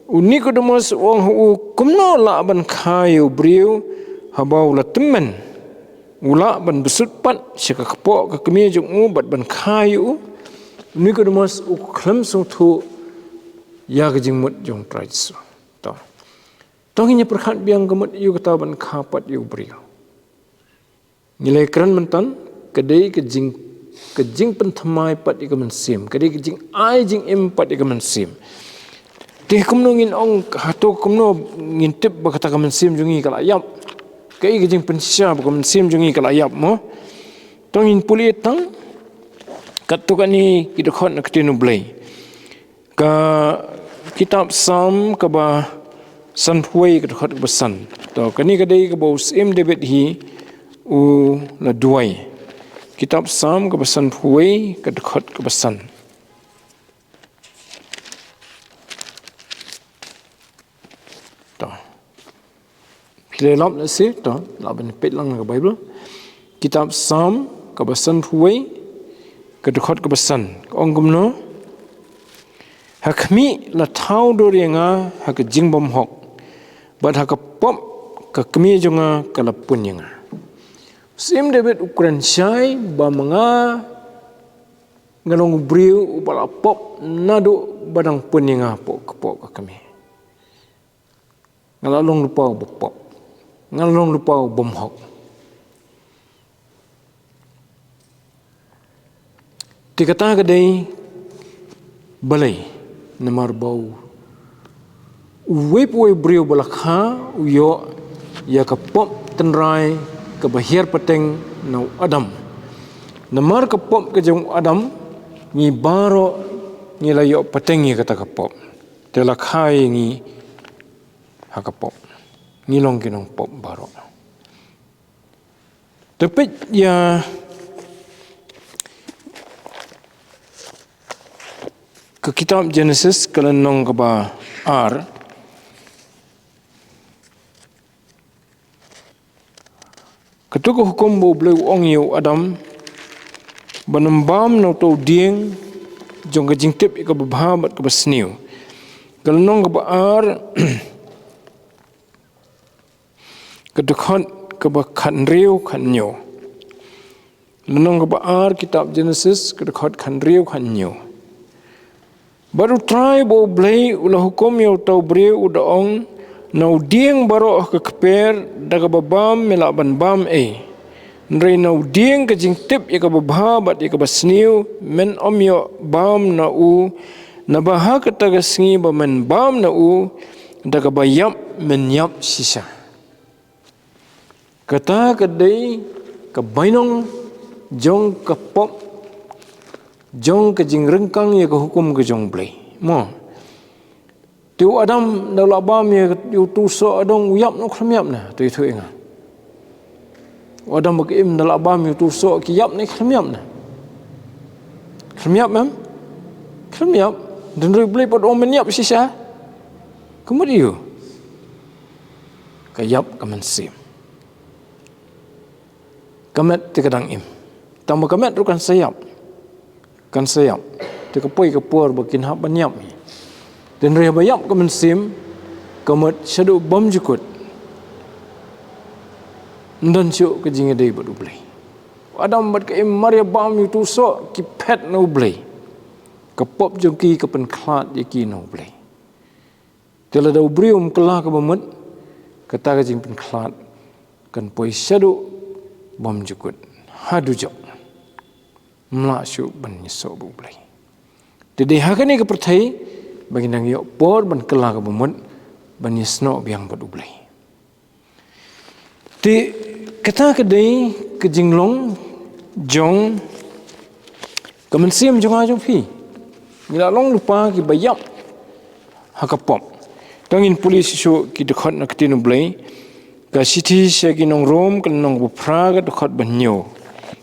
U Nikodemus u ong ha u, kumno lah ban kha ïa u briew haba u la tymmen? U lah ban bsut pat sha ka kpoh ka kmie jong u bad ban kha ïa u? U Nikodemus u khlem sngewthuh ïa ka jingmut jong u Trai Jisu. To. To ngin ïa pyrkhat biang ka mut ïa kata ban kha pat ïa u briew. Ngi la kren mynta, ka dei ka jing, ka jingpynthymmai pat ïa ka mynsiem, ka dei ka jingai jingim pat ïa ka mynsiem. Te kumno ngin ong, hato kumno ngin tip ba kata ka mynsiem jong ngi ka la ïap? Kaei ka jingpynshisha ba ka mynsiem jong ngi ka la ïap mo? To ngin pule tang katto katne ki dkhot na ka ktien U Blei. Ka kitab Salm kaba sanphew wei ka dkhot kaba san. To, kane ka dei kaba u Syiem David hi u la duwai. Kitab Salm kaba sanphew wei ka dkhot kaba san. To. Phi la lap lehse, to, lah ban peit lang na ka Baibl. Kitab Salm kaba sanphew wei ka dkhot kaba san. Ka ong kumno? Ha khmih la thaw dur ïa nga ha ka jingbymhok, bad ha ka pop ka kmie jong nga ka la pun ïa nga. Syiem David u kren shai ba ma nga, nga long u briew uba la pop naduh ba dang pun ïa nga hapoh ka kmie. Nga la long lypa uba pop. Nga la long lypa u bymhok. Te kata ka dei balei, namar ba u, uwei pa uwei u briew ba la kha u ïoh ïa ka pop tynrai kaba hiar pateng na u Adam. Namar ka pop ka jong u Adam, ngi baroh ngi la ïoh pateng ïa kata ka pop. Te la kha ïa ngi ha ka pop. Ngi long ki nongpop baroh. Te peit ïa ka kitab Genesis ka lynnong kaba ar. Kato ka hukum ba U Blei u ong ïa u Adam ban ym bam na uto u dieng jong ka jingtip ïa kaba bha bad kaba sniew. Ka lynnong kaba ar, ka dkhot kaba khathynriew khathynñiew. Lynnong kaba ar kitab Genesis, ka dkhot khathynriew khathynñiew. Bad U Trai ba U Blei u la hukum ïa uto u briew u da ong, na u dieng baroh ka kper da kaba bam me lah ban bam ei. Hynrei na u dieng ka jingtip ïa kaba bha bad ïa kaba sniew men ym ïoh bam na u, naba ha kata ka sngi ba men bam na u, da kaba ïap men ïap shisha. Kata ka dei ka bainong jong ka pop, jong ka jingryngkang ïa ka hukum ka jong U Blei. Mo. Te u Adam da la bam ïa uto u soh adong u ïap ne u khlem ïap ne, to ïathuh ïa nga. U Adam bad ka Im da la bam ïa uto u soh ki ïap ne khlem ïap ne. Khlem ïap em? Khlem ïap. Hynrei U Blei pat u ong men ïap shisha. Ka mut aïu? Ka ïap ka mynsiem. Ka met te ka dang im. Tang ba ka met ruh kan sa ïap. Kan sa ïap. Te ka poi ka por ba kin hap ban ïap hi. Te hynrei ba ïap ka mynsiem, ka mut shaduh bymjukut. Ym don shuh ka jingïadei bad U Blei. U Adam bad ka Im mar ïa bam ïa uto u soh ki phet na U Blei. Ka pop jong ki ka pynkhlad ïa ki na U Blei. Te lada u briew um kylla kaba mut, kata ka jingpynkhlad kan poi shaduh bymjukut. Haduh jok. Ym lah shuh ban ïasoh bad U Blei. Te dei ha kane ka pyrthei ba ngin nang ïoh por ban kylla kaba mut, ban ïasnoh biang bad U Blei. Te kata ka dei ka jinglong jong Ka mynsiem jong nga jong phi, ngi la long lypa kiba ïap ha ka pop. To ngin pule shuh shuh ki dkhot na ka ktien U Blei. Ka shithi sha ki nong Rom, ka lynnong kaba phra, ka dkhot ba hynñiew.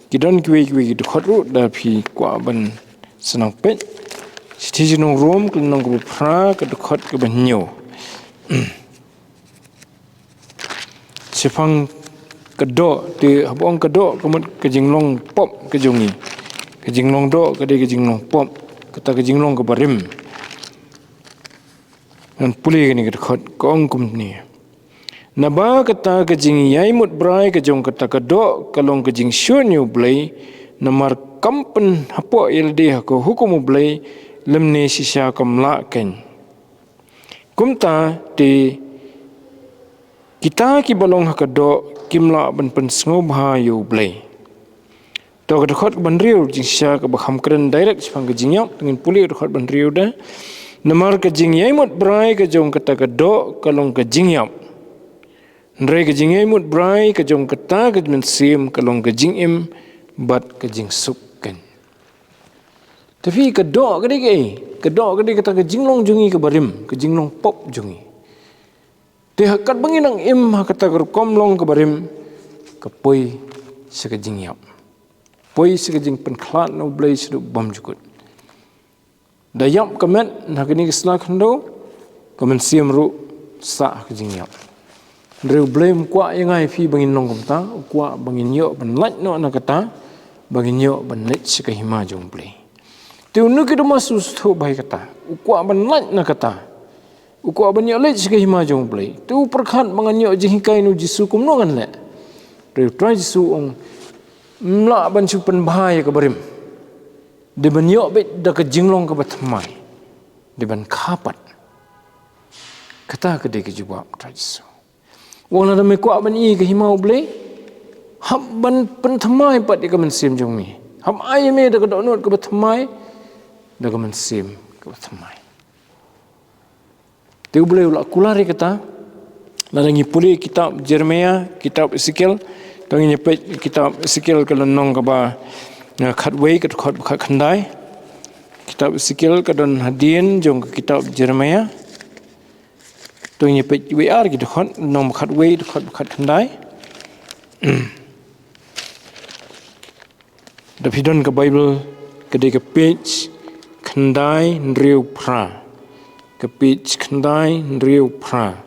Ki don kiwei kiwei ki dkhot ruh, lada phi kwah ban sdang peit. Shithi sha ki nong Rom, ka lynnong kaba phra, ka dkhot kaba hynñiew. Shaphang ka doh, te haba ong ka doh, ka mut ka jinglong pop ka jong ngi. Ka jinglong doh ka dei ka jinglong pop, kata ka jinglong kaba rim. Ngan pule kane ka dkhot, ka ong kumne: Naba kata ka jingïaimut brai ka jong kata ka doh ka long ka jingshun ïa U Blei, namar kam pynhapoh ïa lade ha ka hukum U Blei, lymne shisha kam lah keiñ. Kumta te kita kiba long ha ka doh kim lah ban pynsngewbha ïa U Blei. To ka dkhot kaba hynriew, jingshisha kaba kham kren direct shaphang ka jingïap, to ngin pule ka dkhot ba hynriew de. Namar ka jingïaimut brai ka jong kata ka doh ka long ka jingïap. Hynrei ka jingïaimut brai ka jong kata ka mynsiem ka long ka jingim bad ka jingsuk keiñ. Te phi, ka doh ka dei kaei? Ka doh ka dei kata ka jinglong jong ngi kaba rim, ka jinglong pop jong ngi. Te ha katba ngi nang im ha kata ka rukom long kaba rim, ka poi sha ka jingïap. Poi sha ka jingpynkhlad na U Blei shaduh bymjukut. Da ïap ka met na kane ka sla khyndew, ka mynsiem ruh sah ha ka jingïap. Hynrei U Blei um kwah ïa nga ïa phi ba ngin long kumta, u kwah ba ngin ïoh ban lait noh na kata, ba ngin ïoh ban leit sha ka hima jong U Blei. Te u Nikodemus u sngewthuh bha ïa kata, u kwah ban lait na kata, u kwah ban ïoh leit sha ka hima jong U Blei. Te u pyrkhat ba ngan ïoh jinghikai na U Jisu kumno ngan leh. Hynrei U Trai Jisu u ong, ym lah ban shu pynbha ïa kaba rim. Dei ban ïoh beit da ka jinglong kaba thymmai. Dei ban kha pat. Kata ka dei ka jubab U Trai Jisu. U ong lada me kwah ban ïoh ka hima U Blei, hap ban pynthymmai pat ïa ka mynsiem jong me. Hap ai ïa me da ka dohnud kaba thymmai, da ka mynsiem kaba thymmai. Te U Blei u la kular ïa kata. Lada ngi pule kitab Jeremiah, kitab Ezekiel, to ngin ïa peit kitab Ezekiel ka lynnong kaba, eh, khatwei, ka dkhot ba khatkhyndai. Kitab Ezekiel ka don hadien jong ka kitab Jeremiah. To ngin ïa peit wei ar ki dkhot, lynnong ba khatwei, dkhot ba khatkhyndai. Da phi don ka Baibl, ka dei ka page khyndai hynriew phra. Ka page khyndai hynriew phra.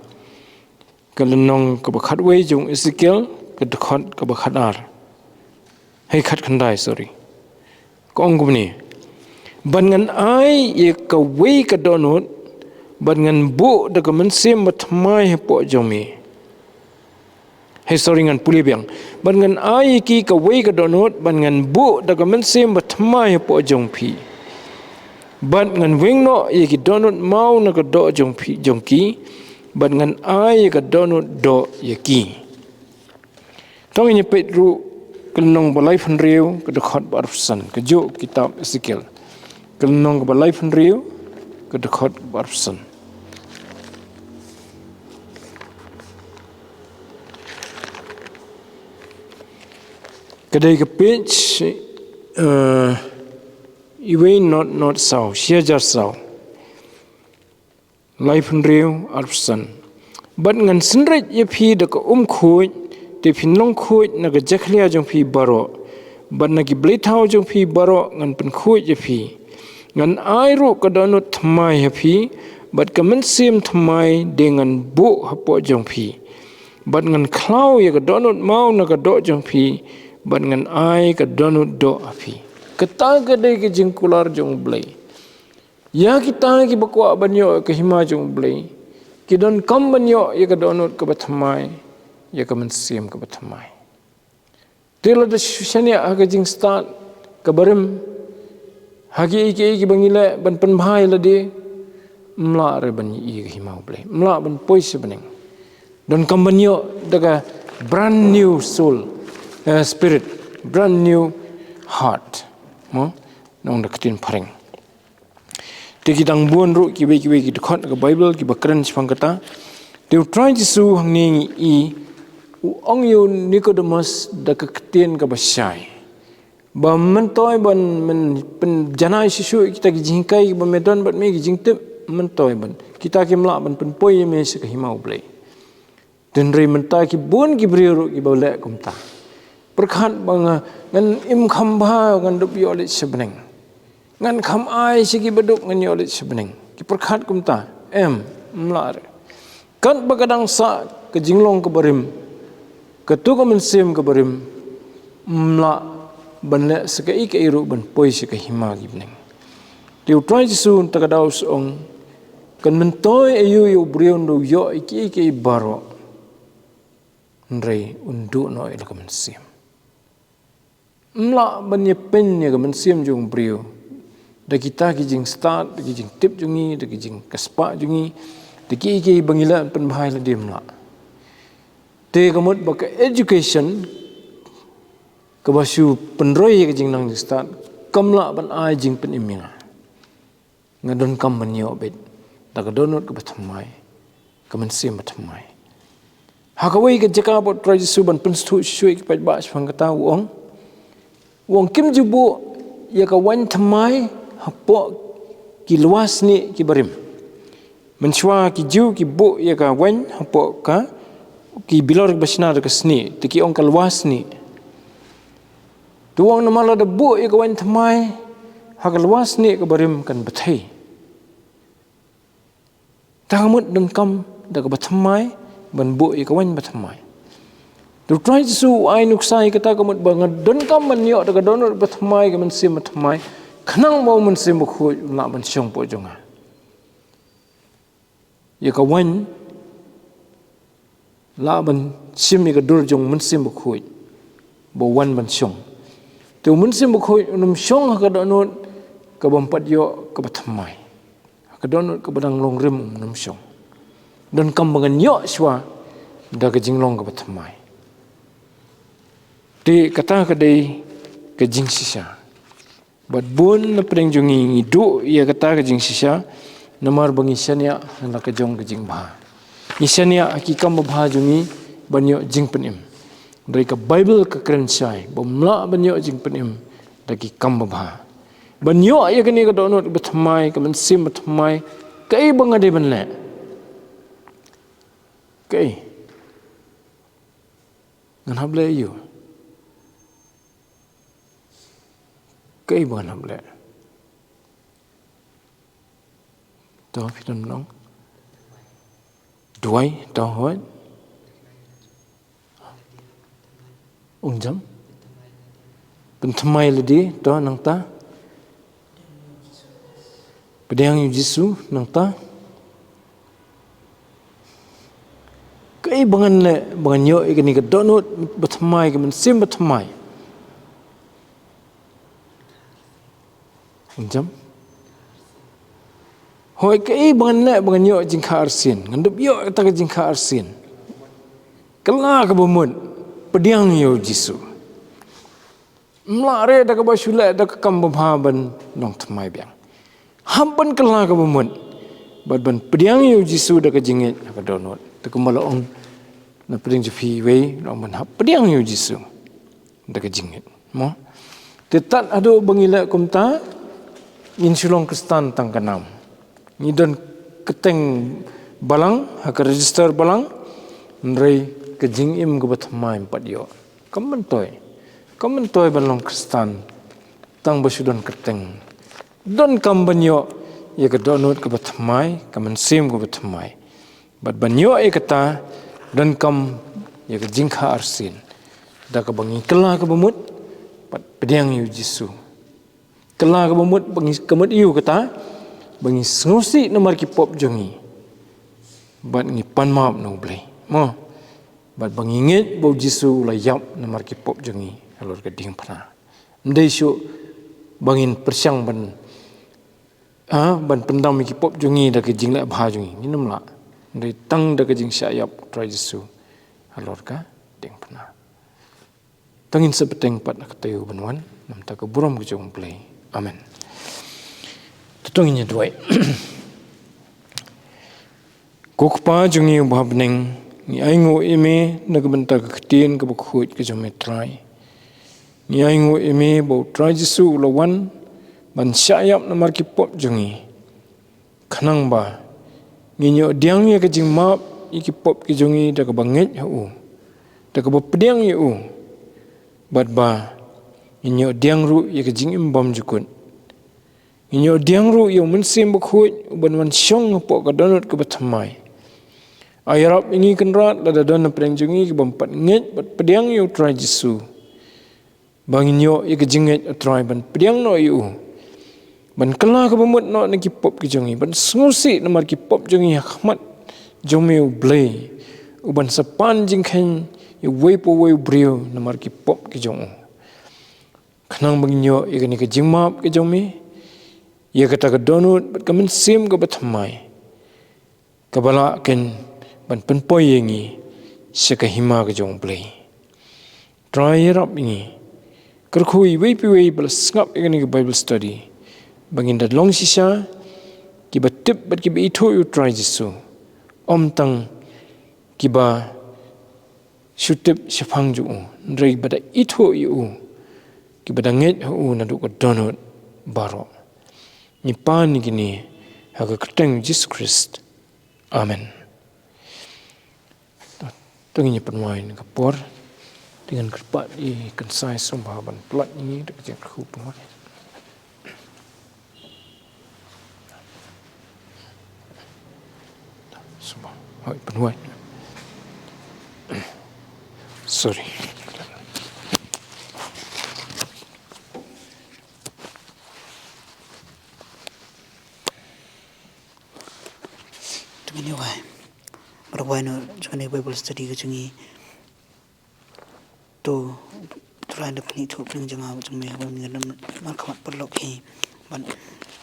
Ka lynnong kaba khatwei jong Ezekiel, ka dkhot kaba khatar. Hei, khatkhyndai, sorry. Ka ong kumne: Bad ngan ai ïa kawei ka dohnud, bad ngan buh da ka mynsiem bathymmai hapoh jong me. Hei, sorry, ngan pule biang. Bad ngan ai ïa ki kawei ka dohnud, bad ngan buh da ka mynsiem bathymmai hapoh jong phi. Bad ngan weng noh ïa ki dohnud maw na ka doh jong phi, jong ki. Bad ngan ai ïa ka dohnud doh ïa ki. To ngin ïa peit ruh ka lynnong ba laiphew hynriew, ka dkhot ba arphew san, kajuh kitab Ezekiel. Ka lynnong kaba laiphew hynriew, ka dkhot ba arphew san. Ka dei ka page, eh, uwei not not saw, shi hajar saw. Laiphew hynriew, arphew san. Bad ngan synreit ïa phi da ka um khuid, te phin long khuid na ka jakhlia jong phi baroh. Bad na ki blei thaw jong phi baroh ngan pynkhuid ïa phi. Ngan ai ruh ka dohnud thymmai ha phi, bad ka mynsiem thymmai de ngan buh hapoh jong phi. Bad ngan khlaw ïa ka dohnud maw na ka doh jong phi, bad ngan ai ka dohnud doh ha phi. Kata ka dei ka jingkular jong U Blei. Ïa kita kiba kwah ban ïoh ka hima jong U Blei, ki donkam ban ïoh ïa ka dohnud kaba thymmai, ïa ka mynsiem kaba thymmai. Te lada shu shaniah ha ka jingstad kaba rim, ha kiei kiei kiba ngi leh ban pynbha ïa lade, ym lah re ban ïoh ïa ka hima U Blei, ym lah ban poi sha bneng. Donkam ban ïoh da ka brand new soul, eh, spirit, brand new heart. Mo? Nong da ka ktien phareng. Te ki dang bun ruh kiwei kiwei ki dkhot ka Baibl kiba kren shaphang kata. Te U Trai Jisu hangne ngi i, u ong ïa u Nikodemus da ka ktien kaba shai. Ba myntoi ban men pynjanai shisha kita ki jinghikai ba me don bad me ki jingtip, myntoi ban kita kim lah ban pynpoi ïa me sha ka hima U Blei. Hynrei mynta ki bun ki briew ruh kiba leh kumta. Pyrkhat ba nga, ngan im kham bha, ngan dup ïoh leit sha bneng. Ngan kham ai sha ki baduk, ngan ïoh leit sha bneng. Ki pyrkhat kumta. Em, ym lah re. Katba ka dang sah ka jinglong kaba rim, katu ka mynsiem kaba rim, ym lah ban leh sa kaei kaei ruh ban poi sha ka hima ki bneng. Te U Trai Jisu mynta ka daw u ong, kan myntoi aïu ïa u briew un ïoh ïa kiei kiei baroh, hynrei un duh noh ïa la ka mynsiem. Ym lah ban ïa pyn ïa ka mynsiem jong u briew da kita ki jingstad, da ki jingtip jong ngi, da ki jingkyrpad jong ngi, da kiei kiei ba ngi lah pynbha ïa lade, ym lah. Te ka mut ba ka education kaba shu pynroi ïa ka jingnang jingstad kam lah ban ai jingpynim ïa nga. Nga donkam ban ïoh beit da ka dohnud kaba thymmai, ka mynsiem ba thymmai. Ha kawei ka jaka ba U Trai Jisu ban pynsngewthuh shuh shuh ïa ki paidbah shaphang kata, u ong, u ong, kim ju buh ïa ka waiñ thymmai hapoh ki lywa snieh kiba rim. Mynshuwa ki Jiw ki buh ïa ka waiñ hapoh ka, ki bilor kiba shna da ka snieh, te ki ong ka lywa snieh. Te u ong namar lada buh ïa ka waiñ thymmai ha ka lywa snieh kaba rim kan bthei. Te ka mut donkam da kaba thymmai ban buh ïa ka waiñ ba thymmai. Te U Trai Jisu u ai nuksa ïa kata, ka mut ba nga donkam ban ïoh da ka dohnud ba thymmai, ka mynsiem ba thymmai, khnang ba u Mynsiem Bakhuid un lah ban shong hapoh jong nga. Ïa ka waiñ lah ban shim ïa ka dur jong u Mynsiem Bakhuid ba u wan ban shong. Te u Mynsiem Bakhuid un ym shong ha ka dohnud kaba ym pat ïoh kaba thymmai. Ha ka dohnud kaba dang long rim un ym shong. Donkam ba ngan ïoh shuwa da ka jinglong kaba thymmai. Te kata ka dei ka jingshisha. Bad bun na pdeng jong ngi ngi duh ïa kata ka jingshisha namar ba ngi shaniah ha la ka jong ka jingbha. Ngi shaniah ha ki kam babha jong ngi ban ïoh jingpynim. Hynrei ka Baibl ka kren shai ba ym lah ban ïoh jingpynim da ki kam babha. Ban ïoh ïa kane ka dohnud ba thymmai, ka mynsiem ba thymmai, kaei ba nga dei ban leh? Kaei? Ngan hap leh aïu? Kaei ba ngan hap leh? To phi don nong. Duwai, to hoi. Ong jam. Pynthymmai lade, to nangta. Pdiang ïa u Jisu nangta. Kaei ba ngan leh ba ngan ïoh ïa kane ka dohnud ba thymmai, ka mynsiem ba thymmai? Ong jam. Hoi, kaei ba ngan leh ba ngan ïoh jingkha arsien, ngan dup ïoh kata ka jingkha arsien? Kylla kaba mut, pdiang ïa u Jisu. Ym lah re da kaba shu leh da ka kam babha ban long thymmai biang. Hap ban kylla kaba mut bad ban pdiang ïa u Jisu da ka jingngeit ha ka dohnud. Te kumba la ong na pdeng jong phi wei, la ong ban hap pdiang ïa u Jisu da ka jingngeit. Mo? Te tad haduh ba ngi leh kumta, ngin shu long Khristan tang ka nam. Ngi don kyrteng balang ha ka register balang, hynrei ka jingim kaba thymmai ym pat ïoh. Kam myntoi. Kam myntoi ban long Khristan tang ba shu don kyrteng. Donkam ban ïoh ïa ka dohnud kaba thymmai, ka mynsiem kaba thymmai. Bad ban ïoh ïa kata, donkam ïa ka jingkha arsien. Da kaba ngi kylla kaba mut bad pdiang ïa u Jisu. Kylla kaba mut ba ngi, ka mut ïa u kata ba ngi sngewsih namar ki pop jong ngi bad ngi pan map na U Blei. Mo. Bad ba ngi ngeit ba u Jisu u la ïap namar ki pop jong ngi halor ka diengphna. Ym dei shuh ba ngin pyrshang ban, ha, ban pyndam ïa ki pop jong ngi da ka jingleh bha jong ngi. Ngin ym lah. Ym dei, tang da ka jingshah ïap u Trai Jisu halor ka diengphna. To ngin sa bteng pat ha ka taïew ban wan, na ka bynta ka burom ka jong U Blei. Amen. To ngin ïa duwai. Ko Kpa jong ngi uba ha bneng, ngi ainguh ïa me na ka bynta ka ktien kaba khuid ka jong me Trai. Ngi ainguh ïa me ba U Trai Jisu u la wan ban shah ïap namar ki pop jong ngi. Khnang ba ngin ïoh diang ïa ka jingmap ïa ki pop ki jong ngi da kaba ngeit ha u, da kaba pdiang ïa u, bad ba ngin ïoh diang ruh ïa ka jingim bymjukut. Ngin ïoh diang ruh ïa U Mynsiem Bakhuid uban wan shong hapoh ka dohnud kaba thymmai. Ai ïarap ïa ngi Kynrad, lada don na pdeng jong ngi ki bym pat ngeit bad pdiang ïa U Trai Jisu, ba ngin ïoh ïa ka jingngeit, ah Trai, ban pdiang noh ïa u, ban kylla kaba mut noh na ki pop ki jong ngi, ban sngewsih namar ki pop jong ngi ha khmat jong me U Blei, uban sa pan jingkheiñ ïa uwei pa uwei u briew namar ki pop ki jong u. Khnang ba ngin ïoh ïa kane ka jingmap ka jong me, ïa kata ka dohnud bad ka mynsiem kaba thymmai, kaba lah ken ban pynpoi ïa ngi sha ka hima ka jong U Blei. Trai, ïarap ïa ngi. Kyrkhu ïa iwei pa iwei ba la sngap ïa kane ka Bible study, ba ngin da long shisha kiba tip bad kiba ithuh ïa U Trai Jisu, ym tang kiba shu tip shaphang jong u, hynrei kiba da ithuh ïa u, kiba da ngeit ha u naduh ka dohnud baroh. Ngi pan ïa kine ha ka kyrteng U Jisu Khrist. Amen. To ngin ïa pynwai na ka por. Te ngan kyrpad ïa i Kynsai Sumba ban pynlait ïa ngi da ka jingkyrkhu pynwai. Sumba. Hoi, pynwai. Sorry. To ngin ïa wai. Marwai noh jong kane Bible study ka jong ngi. To Trai, da pynithuh pynjah nga jong me, ba ngin ym markhmat paralok hi. Ban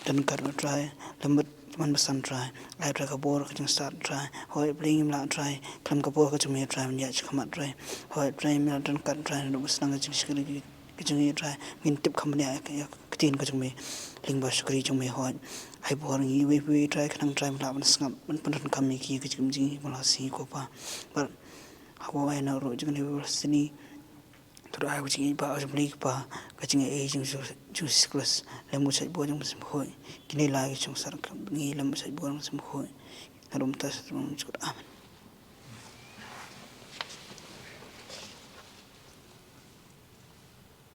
don kat, Trai, lem bad man basan, Trai. Ai Trai ka bor ka jingstad, Trai. Hoi Blei, ngim lah, Trai, khlem ka bor ka jong me, Trai, ban ïaid shakhmat, Trai. Hoi Trai, me la don kat, Trai, naduh ba sdang ka jingshakri ka jong ngi, Trai. Ngin tip kham bniah ïa ka ktien ka jong me, lyngba shakri jong me, hoi. Ai bor ngi iwei pa iwei, Trai, khnang, Trai, me lah ban sngap, ban pyndonkam ïa ki ha ka jingim jong ngi, ba la sngi, ko Pa. Bad haba ai na ruh jong kane Bible study, to ai ka jingïeit ba jong U Blei Kpa, ka jingïeit jong U Jisu Khrist, lem bad u shaitbor jong U Mynsiem Bakhuid, kin ïalai ki jong sar ka ngi lem bad u shaitbor jong U Mynsiem Bakhuid. Haduh mynta sa, amen.